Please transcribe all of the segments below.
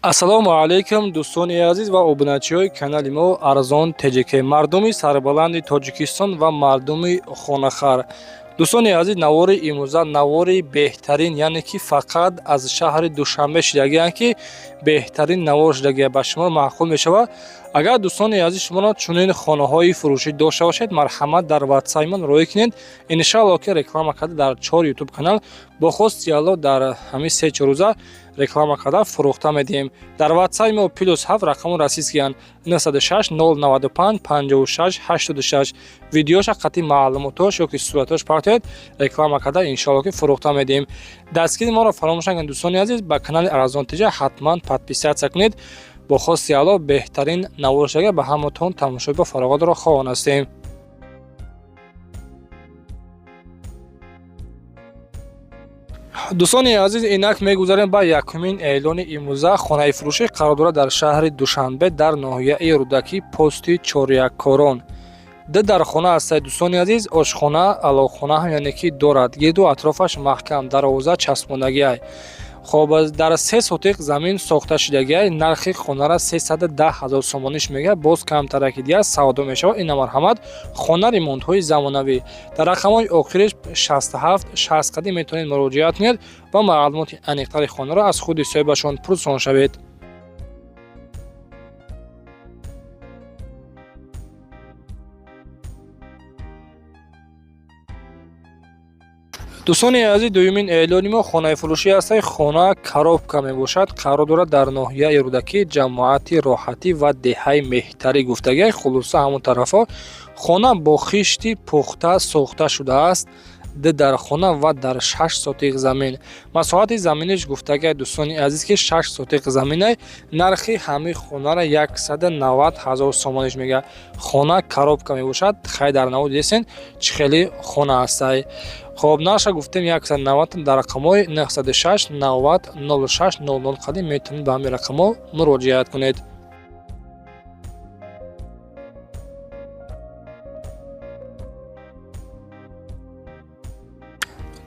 Ассалому алайкум, дӯстони азиз ва обуначиҳои канали мо Арзон ТЖК, мардуми сарбаланди Тоҷикистон ва мардуми хонахар. Дӯстони азиз, навори имрӯза навори беҳтарин, яъне ки фақат аз шаҳри Душанбе шидагианд, ки беҳтарин навор шидагия, ба шумо маъқул мешавад. Агар, дӯстони азиз, шуморо чунин хонаҳои фурӯшӣ дошта бошед, марҳамат, дар ватсапмон роҳӣ кунед. Иншаалло, ки реклама карда дар чор ютуб канал бо хости Алло дар ҳамин 3-4 рӯза реклама карда фурӯхта медиҳем. Дар ватсапи мо +7, рақаму российскиянд, 906 095 56 86. Видеоша қатъи маълумотош ё ки суратош партоед, реклама карда, иншоалло, ки фурӯхта медиҳем. Дастгири моро фаромӯш накунед, дӯстони азиз. Ба канали Арзон ТЖ ҳатман подписаться кунед. Бо хости Алло беҳтарин наворшага ба ҳаматон тамошои бо фароғатро хоҳон ҳастем. Дӯстони азиз, инак мегузарем ба якумин эълони имрӯза. Хонаи фурӯшӣ қарор дорад дар шаҳри Душанбе, дар ноҳияи Рӯдакӣ, пости Чоряккорон. Ду дархона ҳастад, дӯстони азиз, ошхона, аловхона ҳам, яъне ки дорад. Гирду атрофаш маҳкам, дарвоза часпондагиай. Хоб, дар 3 сотиқ замин сохта шудагиай. Нархи хонара 310 000 сомониш мегӯяд, боз камтараки дигар савдо мешавад. Ина, марҳамат, хона ремонтҳои замонавӣ. Дар рақамҳои охириш 67 60 қадим метавонед муроҷиат кунед ва маълумоти аниқтари хонаро аз худи соҳибашон пурсон шавед. Дӯстони азиз, дуюмин эълони мо хонаи фурӯшӣ ҳастаи. Хона коробка мебошад, қарор дорад дар ноҳияи Рӯдакӣ, ҷамоати Роҳатӣ ва деҳаи Меҳтарӣ гуфтагиай. Хулоса, ҳамон тарафҳо. Хона бо хишти пухта сохта шудааст, ду дархона ва дар 6 сотиқ замин. Масоҳати заминиш гуфтагиай, дӯстони азиз, ки 6 сотиқ заминай. Нархи ҳамин хонара 190 000 сомониш мегӯяд. Хона коробка мебошад. Хай, дар навор дидесен, чӣ хеле хона ҳастай. Хоб, нархша гуфтем 190. Дар рақамҳои 906 90 06 00 қадим метавонед ба ҳамин рақамҳо муроҷиат кунед.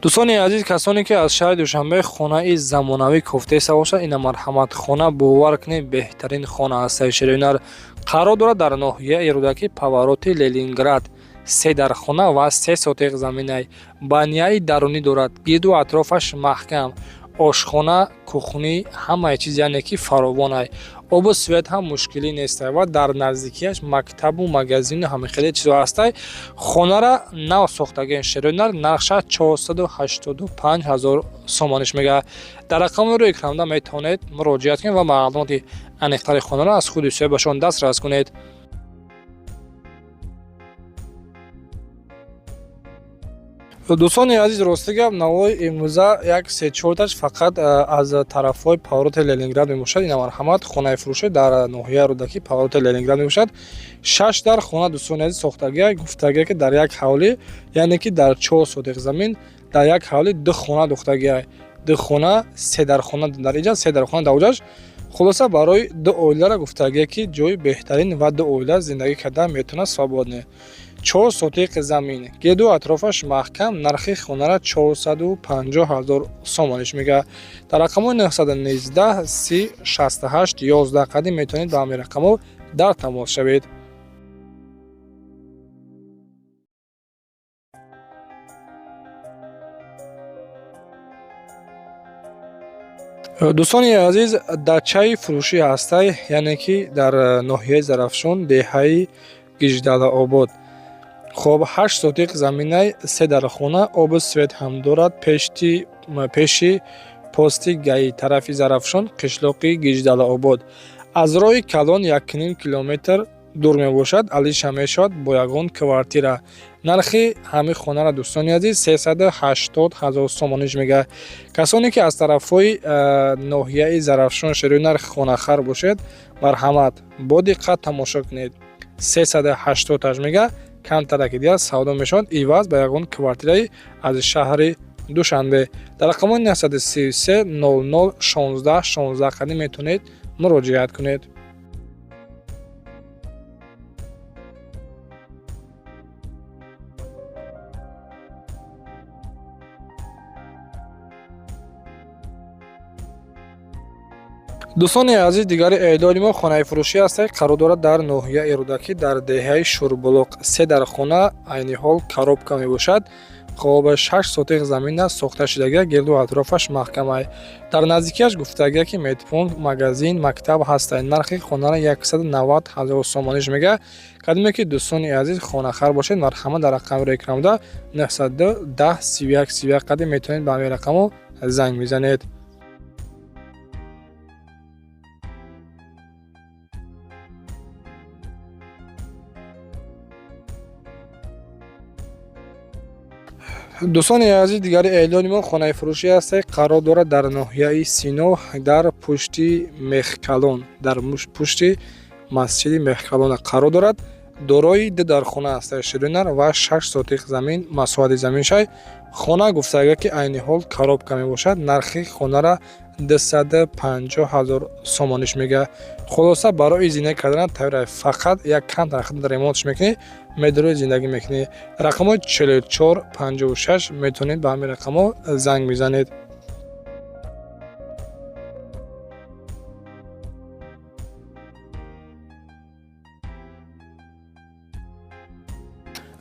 Дӯстони азиз, касоне ки аз шаҳри Душанбе хонаи замонавӣ кофтаеста бошад, ина, марҳамат, хона, бовар кунед, беҳтарин хона ҳастаи, ширинар. Қарор дорад дар ноҳияи Рӯдакӣ, повороти Ленинград. Се дархона ва 3 сотиқ заминай. Баняи дарунӣ дорад, гирду атрофаш маҳкам, ошхона, кухни, ҳамаи чиз, яъне ки фаровонай. Обу свет ҳам мушкилӣ нестай ва дар наздикиаш мактабу магазину ҳама хеле чизо ҳастай. Хонара нав сохтагиен, ширинар. Нархша 485 000 сомониш мегӯяд. Дар рақами рӯи экранда метавонед муроҷиат кунед ва маълумоти аниқтари хонаро аз худи соҳибашон дастрас кунед. Дӯстони азиз, рости гап, навои имрӯза як се-чорташ фақат аз тарафҳои повороти Ленинград мебошад. Ина, марҳамат, хонаи фурӯшӣ дар ноҳияи Рӯдакӣ, повороти Ленинград мебошад. Шаш дар хона, дӯстони азиз, сохтагия. Гуфтагия, ки дар як ҳавлӣ, яъне ки дар 4 сотиқ замин, дар як ҳавлӣ ду хона духтагия. Ду хона, се дархона дар иҷа, се дархона дар оҷаш. Хулоса, барои ду оиларо гуфтагия, ки ҷои беҳтарин ва ду оила зиндагӣ кардан метавонад свободно. 4 сотиқ замин, гирду атрофаш маҳкам. Нархи хонара 450 000 сомониш мегӯяд. Дар рақамҳои 919 30 68 11 қадим метавонед ба ҳамин рақамҳо дар тамос шавед. Дӯстони азиз, дачаи фурӯшӣ ҳастай, яъне ки дар ноҳияи Зарафшон, деҳаи Гиждалаобод. Хоб, 8 сотиқ заминай, се дархона, обу свет ҳам дорад. Пеши пости ГАИ, тарафи Зарафшон, қишлоқи Гиждалаобод, аз роҳи калон 1,5 километр дур мебошад. Алиша мешавад бо ягон квартира. Нархи ҳамин хонара, дӯстони азиз, 380 000 сомониш мегӯяд. Касоне ки аз тарафҳои ноҳияи Зарафшон, шерои нархи хонахар бошед, марҳамат, бо диққат тамошо кунед. 380-аш мегӯяд, камтараки дигар савдо мешавад, иваз ба ягон квартираи аз шаҳри Душанбе. Дар рақамҳои 933 00 16 16 қадим метавонед муроҷиат кунед. Дӯстони азиз, дигари эълони мо хонаи фурӯшӣ аст, қарор дорад дар ноҳияи Рӯдакӣ, дар деҳаи Шӯрбулоқ. Се дар хона, айни ҳол коробка мебошад. Хоб, 6 сотих замин аст, сохта шудагия, гирду атрофаш маҳкамай. Дар наздикиаш гуфтагия, ки медпункт, магазин, мактаб ҳастанд. Нархи хонаро 190 ҳазор сомониш мега. Кадоме ки, дӯстони азиз, хонахар бошед, марҳамат, дар рақами рекламда 910 31 31 қадим метавонед ба ҳамин рақамо занг мезанед. Дӯстони азиз, дигари эълони мо хонаи фурӯшӣ аст, қарор дорад дар ноҳияи Сино, дар пушти Мехкалон, дар пушти масҷиди Мехкалона қарор дорад. Дорои ду дархона аст, ширинар, ва 6 сотих замин масоҳати заминшай. Хона гуфтага, ки айни ҳол коробка мебошад. Нархи хонара 250 ҳазор сомониш мега. Хулоса, барои зиндагӣ кардан тайёр, фақат як камтар ремонтш мекунӣ, медарои, зиндагӣ мекунӣ. Рақамҳои 44 56, метавонед ба ҳамин рақамҳо занг мезанед.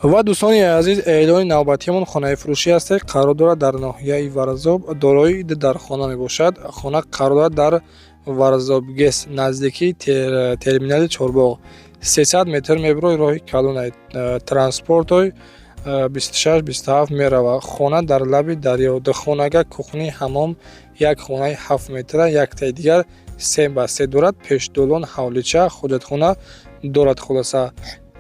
Ва, дӯстони азиз, эълони навбатиамон хонаи фурӯшӣ аст, қарор дорад дар ноҳияи Варзоб, дорои ду дархона мебошад. Хона қарор дорад дар Варзоб ГЭС, наздикии терминали Чорбоғ, 300 метр мебирои, роҳи калонай, транспортой 26, 27 мерава. Хона дар лаби дарё, духонага, кухни, ҳамом, як хонаи 7 метра, яктаи дигар 3 ба 3 дорад, пешдолон, ҳавлича, ҳоҷатхона дорад. Хулоса,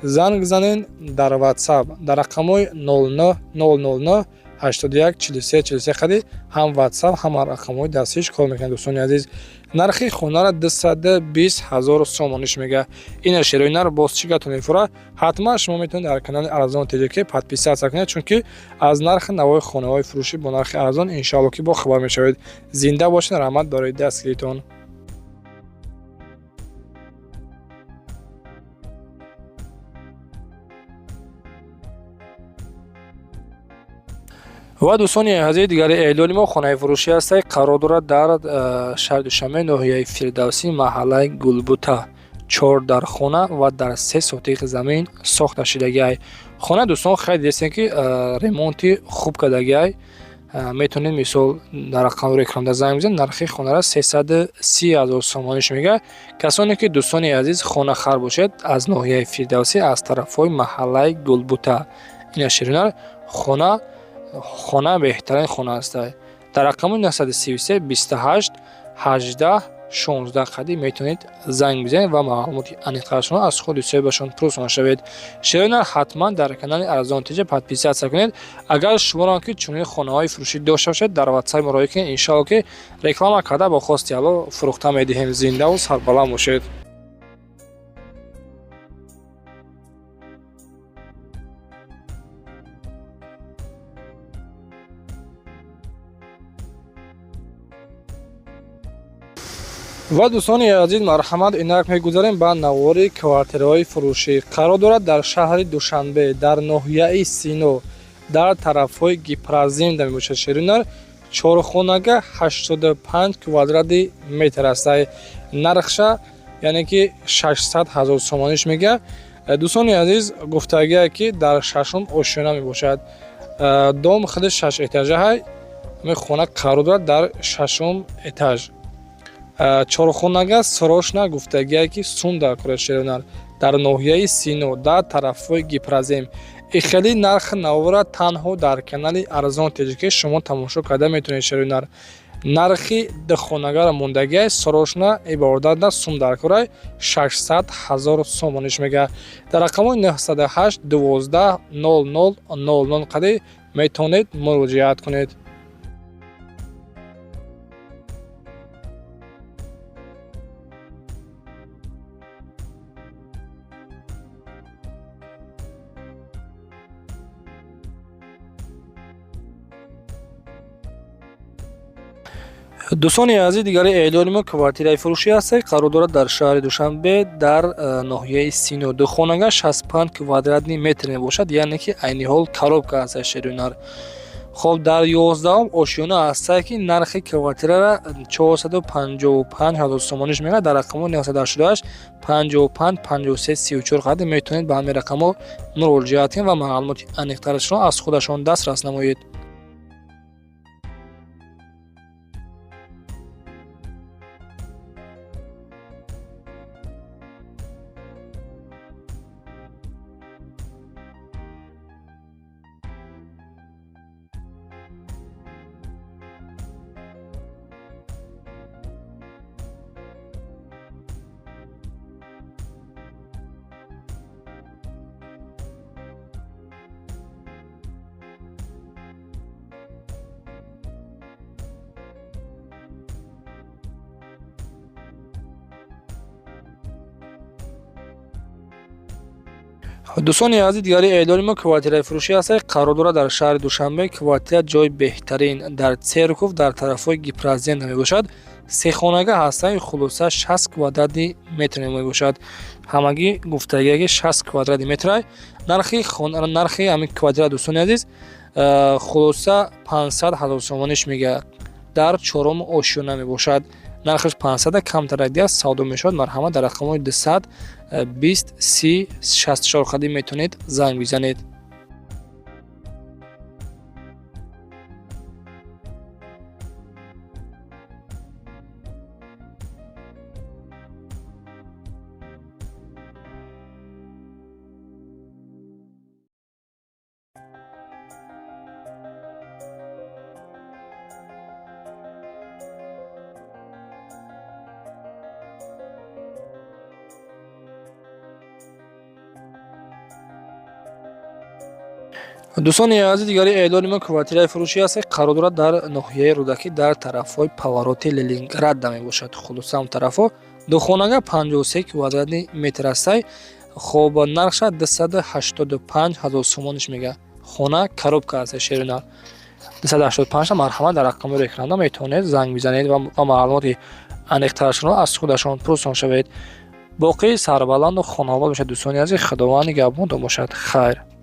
занг занен дар WhatsApp дар рақамҳои 09 009 81 43 43 қади ҳам WhatsApp, ҳам рақамҳои дастиш кор мекунад. Дӯстони азиз, нархи хонара 220 ҳазор сомониш мега. Ина, шерои нар, боз чӣ гапто мефура? Ҳатман шумо метавонед дар канали Арзон ТЖК подписаться кунед, чунки аз нархи навои хонаҳои фурӯшӣ бо нархи арзон иншоалло ки бохабар мешавед. Зинда бошед, раҳмат барои дастгиритон. Ва, дӯстони азиз, дигари эълони мо хонаи фурӯшӣ аст, қарор дорад дар шаҳри Душанбе, ноҳияи Фирдавсӣ, маҳаллаи Гулбута. Чор дар хона ва дар 3 сотих замин сохта шудагиай хона. Дӯстон, хеле дидестем, ки ремонти хуб кардагиай. Метавонед, мисол, дар рақами рекламда занг бизанед. Нархи хонара 330 ҳазор сомониш мега. Касоне ки, дӯстони азиз, хонахар бошед, аз ноҳияи Фирдавсӣ, аз тарафҳои маҳаллаи Гулбута, ина, ширинар, хона беҳтарин хона аст. Дар рақами 933 28 18 16 қадим метавонед занг бизанед ва маълумоти аниқтарашонро аз худи соҳибашон пурсон шавед. Ширинар, ҳатман дар канали Арзон ТЖ подписаться кунед. Агар шуморо ки чунин хонаҳои фурӯшӣ дошта бошед, дар WhatsApp муроҷиат кунед, иншоалло ки реклама карда, бо хости Алло фурӯхта медиҳем. Зиндаву сарбаланд бошед. Ва, дӯстони азиз, марҳамат, инак мегузарем ба навори квартираҳои фурӯшӣ. Қарор дорад дар шаҳри Душанбе, дар ноҳияи Сино, дар тарафҳои Гипроземда мебошад. Ширинар, чорхонага, 85 квадрати метр аст. Нархша, яъне ки, 600 ҳазор сомониш мега. Дӯстони азиз, гуфтагие, ки дар шашум ошёна мебошад. Дом худи шаш этажаҳай. Хона қарор дорад дар шашум этаж, чорхонага. Срочно, гуфтагие, ки сум дар кора, шеринар, дар ноҳияи Сино, дар тарафҳои Гипрозем. Ихели нархи навора танҳо дар канали Арзон ТЖК шумо тамошо карда метавонед. Шеринар, нархи духонагаро мондагиай, срочно иборат сум дар корай, 600 ҳазор сомониш мега. Дар рақамҳои 908 12 00 00 қади метавонед муроҷиат кунед. Дӯстони азиз, дигари эълони мо квартираи фурӯшӣ аст, қарор дорад дар шаҳри Душанбе, дар ноҳияи Сино. Духонага, 65 квадратный метр мебошад, яъне ки айни ҳол коробка аст, шеринар. Хоб, дар 11-ум ошёна ҳастае, ки нархи квартирара 455 ҳазор сомониш мегӯяд. Дар рақамҳои 988 55 53 34 қади метавонед ба ҳамин рақамҳо муроҷиат кунед ва маълумоти аниқтарашро аз худашон дастрас намоед. Дӯстони азиз, дигари эълони мо квартираи фурӯшӣ аст, қарор дорад дар шаҳри Душанбе. Квартира ҷои беҳтарин дар Церков, дар тарафҳои Гипразента мебошад. Сехонага ҳастаи, хулоса 60 квадрати метр мебошад. Ҳамагӣ гуфтагиаги 60 квадрати метра. Нархи ҳамин квартира, дӯстони азиз, хулоса 500 ҳазор сомониш мегӯяд. Дар чорум ошёна мебошад. Нархаш 500 камтарак дига савдо мешавад. Марҳамат, дар рақамҳои 200 20 30 64 қадим метавонед занг бизанед. Дӯстони азиз, дигари эълони мо квартираи фурӯшӣ аст, қарор дорад дар ноҳияи Рӯдакӣ, дар тарафҳои повороти Ленинграда мебошад. Хулоса, ҳам тарафҳо духонага 53 квадрати метр ҳастай. Хоб, нархша 285 ҳазор сомониш мегӯяд. Хона коробка аст, шерина 285. Марҳамат, дар рақамҳои экранда метавонед занг бизанед ва маълумоти аниқтарашонро аз худашон пурсон шавед. Боқӣ сарбаланду хонаобод бошад, дӯстони азиз. Худованд нигаҳбонтон бошад. Хайр.